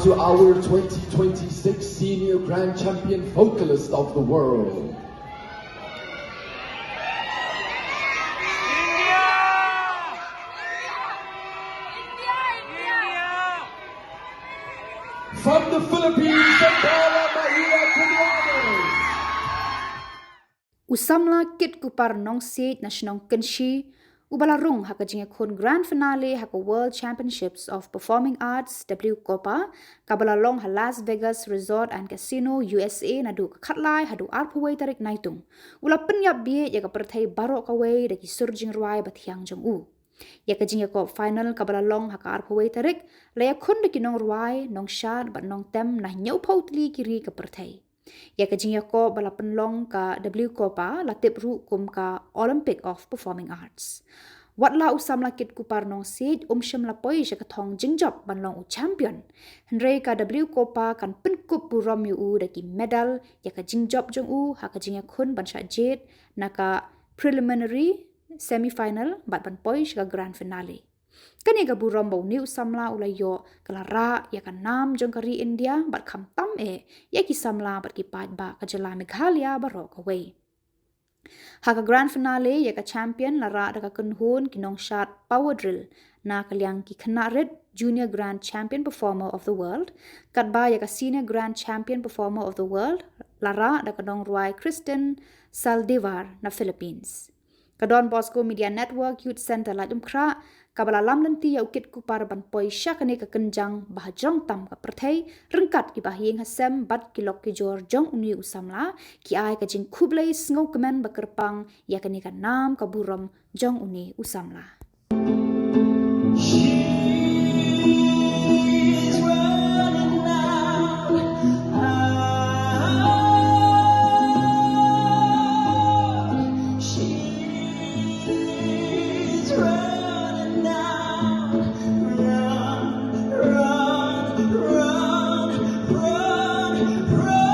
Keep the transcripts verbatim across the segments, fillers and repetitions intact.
To our twenty twenty-six Senior Grand Champion Vocalist of the World. From the Philippines, Sabala Maia Quiñones. U samla Kit Kupar Nongsiej na shnong Kynshi, uba la rung ha ka jingïakhun grand finale ha ka World Championships of Performing Arts, W COPA, kaba la long ha Las Vegas Resort and Casino, U S A, naduh ka khatlai haduh arphew wei tarik Naitung, u la pynïap bieit ïa ka pyrthei baroh kawei da ki sur jingrwai ba thiang jong u. Ïa ka jingïakop final kaba la long ha ka arphew wei tarik, la ïakhun da ki nongrwai, nongshad bad nongtem na hynñiewphew tylli ki ri ka pyrthei. Ïa ka jingïakop ba la pynlong ka W COPA la tip ruh kum ka Olympic of Performing Arts. Wat la u samla Kit Kupar Nongsiej um shym la poi sha ka thong jingjop ban long u champion, hynrei ka W COPA kan pynkup burom ïa u da ki medal ïa ka jingjop jong u ha ka jingïakhun ban shah jied na ka preliminary, semi-final bad ban poi sha ka grand finale. Kane ka burom ba une u samla u la ïoh ka la rah ïa ka nam jong ka ri India bad khamtam eh ïa ki samla bad ki paidbah ka jylla Meghalaya baroh kawei. Ha ka grand finale ïa ka champion la rah da ka kynhun ki nongshad Power Drill na ka liang ki khynnah rit, Junior Grand Champion Performer of the World, katba ïa ka Senior Grand Champion Performer of the World la rah da ka nongrwai Kristen Saldivar na Philippines. Ka Don Bosco Media Network Youth Centre Laitumkhrah, kaba la lam lynti ïa u Kit Kupar ban poi sha kane ka kynjang ba ha jrong tam ka pyrthei, ryngkat ki bahaïing hasem bad ki lok ki jor jong une u samla, ki ai ka jingkhublei sngewkmen ba kyrpang ïa kane ka nam ka burom jong une u samla. She's running out. She's running out. Run, run, run, run, run.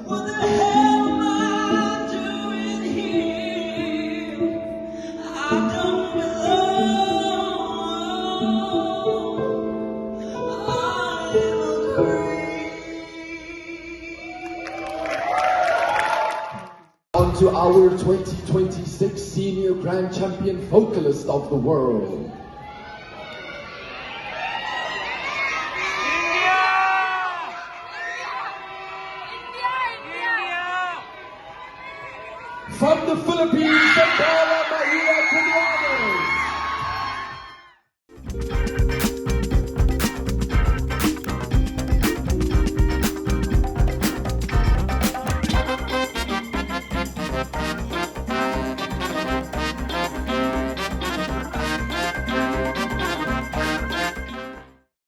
What the hell am I doing here? I don't belong. I am a creep. On to our twenty twenty-six Senior Grand Champion Vocalist of the World.